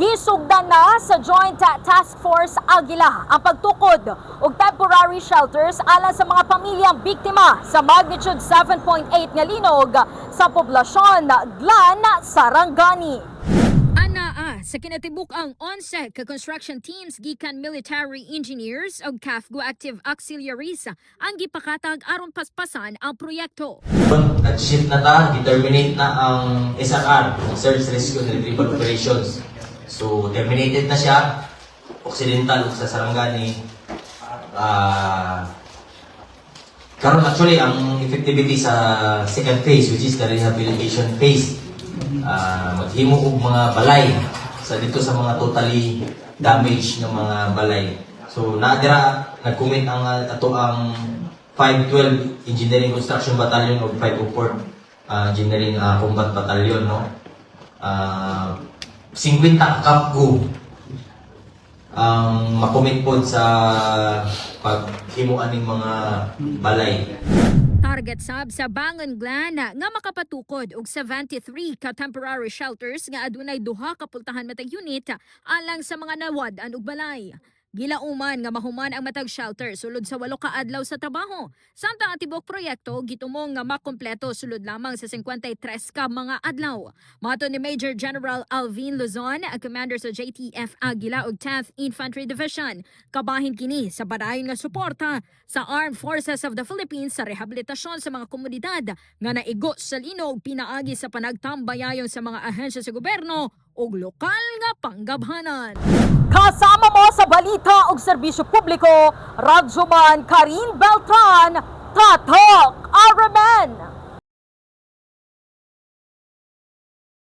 Gisugdan na sa Joint Task Force Agila ang pagtukod og temporary shelters alang sa mga pamilyang biktima sa magnitude 7.8 nga linog sa poblasyon Glan, Sarangani. Anaa sa kinatibuk ang 11 ka construction teams gikan military engineers og CAFGU Active Auxiliaries ang gipakatag aron paspasan ang proyekto. Nag-shift na ta, determinate na ang SRR, ang Search, Rescue and Retrieval Operations. So, terminated na siya, Occidental ug sa Sarangani. Karon actually, ang effectivity sa second phase, which is the rehabilitation phase, maghimo og mga balay sa dito sa mga totally damaged nga mga balay. So naa dira nag-commit ang ato ang 512 Engineering Construction Battalion o 504 Engineering Combat Battalion, no. 50 ka CAFGU ang makomit pod sa paghimo aning mga balay. Target sab sa Bangon Glan nga makapatukod og 73 ka temporary shelters nga adunay duha ka pultahan matag unit alang sa mga nawad-an og balay. Gilauman nga mahuman ang matag shelter sulod sa 8 ka adlaw sa trabaho. Samtang ang tibuok proyekto gitumong nga makompleto sulod lamang sa 53 ka mga adlaw. Matod ni Major General Alvin Luzon, ang commander sa JTF Agila ug 10th Infantry Division, kabahin kini sa padayon nga suporta sa Armed Forces of the Philippines sa rehabilitasyon sa mga komunidad nga naigo sa linog pinaagi sa panagtambayayon sa mga ahensya sa gobyerno ug lokal nga panggabhanan. Kasama mo sa balita ug serbisyo publiko, Radyoman Karin Beltran, Tatak RMN!